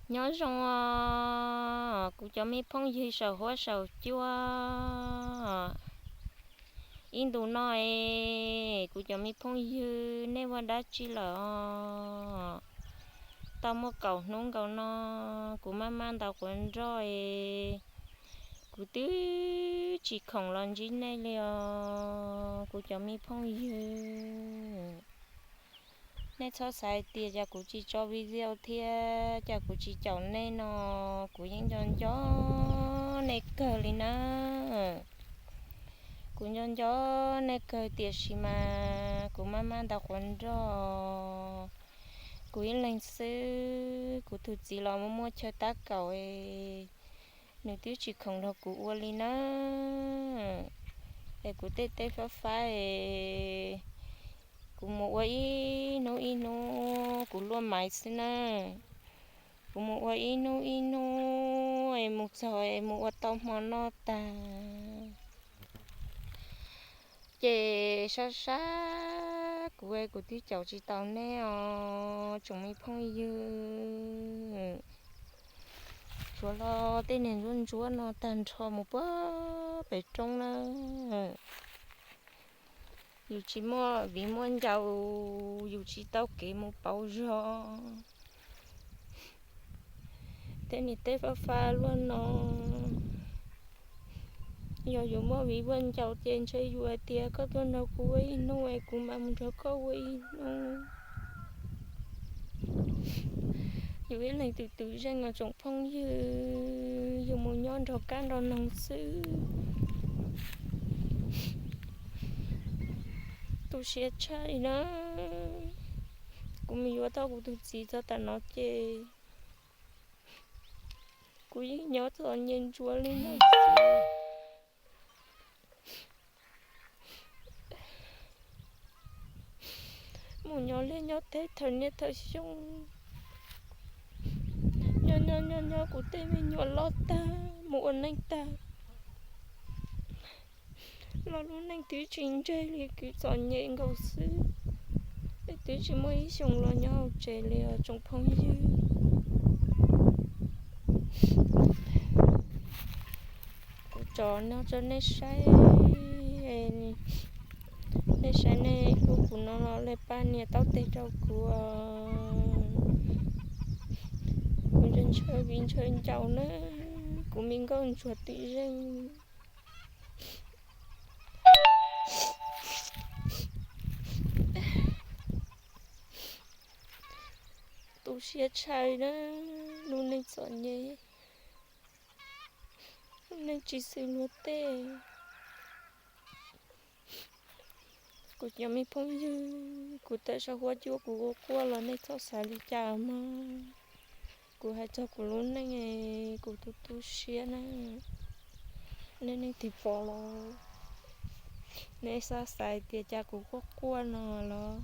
Nyob zoo os, kuv cov me phooj ywg saum huab saum cua. Ib ntus no es kuv cov me phooj ywg nej ua dab tsi lawm os? Tau muaj kaum hnub nkaus no kuv maj maj ntaus quav nroj es kuv twb tsis khoom los ntsib nej li os kuv cov me phooj ywg. Nej txhob xav tias cas kuv tsis tso video thiab cas kuv tsis caum nej no, kuv yeej nco nco nej kawg li na. Kuv nco nco nej kawg tiam sis mas kuv maj maj ntaus quav nroj, kuv ib leeg xwb, kuv tus txiv los muaj muaj chaw tab kaum es nws twb tsis khoom nrog kuv ua li na. Es kuv tej teb fab fab es kuv mus ua ib hnub ib hnub kuv luaj maiv xwb na. Kuv mus ua ib hnub ib hnub es mus txog es mus ua tau hmo noj tag ces sab sab kuv, kuv twb caum tsis tau nej os tsoom me phooj ywg. Tsuav los tej niag ntsuab ntsuab no tag nrho mus puag pem roob na. Yus tsis muaj viv muaj ncaus, yus tsis tau kev mus pauv zog. Tej niag teb fab fab luaj no, yog yus muaj viv muaj ncaus ces ntshe yus hais tias koj tuaj nrog kuv ua ib hnub es kuv mam mus nrog koj ua ib hnub. Yus ib leeg tus twm zeej los tsoom phooj ywg, yus mus nyob nrog kab nrog noog xwb. Tu siab tshaj li na. Kuv mus yuav tau kuv tus txiv txog tam no ces kuv yeej nyob txom nyem ntsuav li no. Mus nyob liaj nyob teb thawm niaj thawm xyoo, nyob nyob nyob nyob kuv tej me nyuam loj tag mus ua neej tag los lub neej twb tsis ntseg li, kuv txom nyem nkaus xwb. Es twb tsis muaj ib xyoos los nyob hauv tsev li os tsoom phooj ywg. Kuv tso no rau nej saib, nej saib nej hlub kuv no los nej pab nias taub teg rau kuv. Kuv ntshaw viv ntshaw ncaus na, kuv me nkauj ntsuag twm zeej. Tu siab tshaj na, lub neej txom nyem, lub neej tsis xws luag tej. Kuv cov me phooj ywg, kuv tawm saum huab cua kuv ua quaj los nej txhob xav li cas mog. Kuv hais txog kuv lub neej, kuv tu tu siab na. Nej leej twg pom los nej xav xav tias cas kuv quaj quaj no los,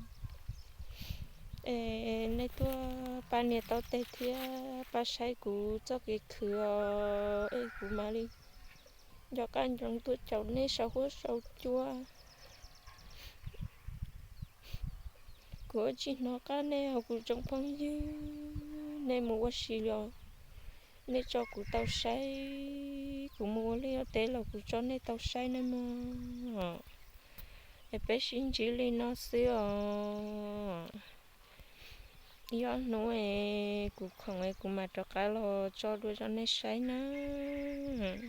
es nej tuaj pab nias taub teg thiab pab saib kuv txoj kev khwv os, es kuv mam li nco qab nco tuaj caum nej saum huab saum cua. Kuv tsis hnov qab nej os kuv tsoom phooj ywg, nej mus ua si los nej tso kuv tau saib, kuv mus ua liaj ua teb los kuv tso nej tau saib nawb mog. Es peb sib ntsib li no xwb os. Ib ob hnub es kuv khoom es kuv mam rov qab los tso dua rau nej saib nawb.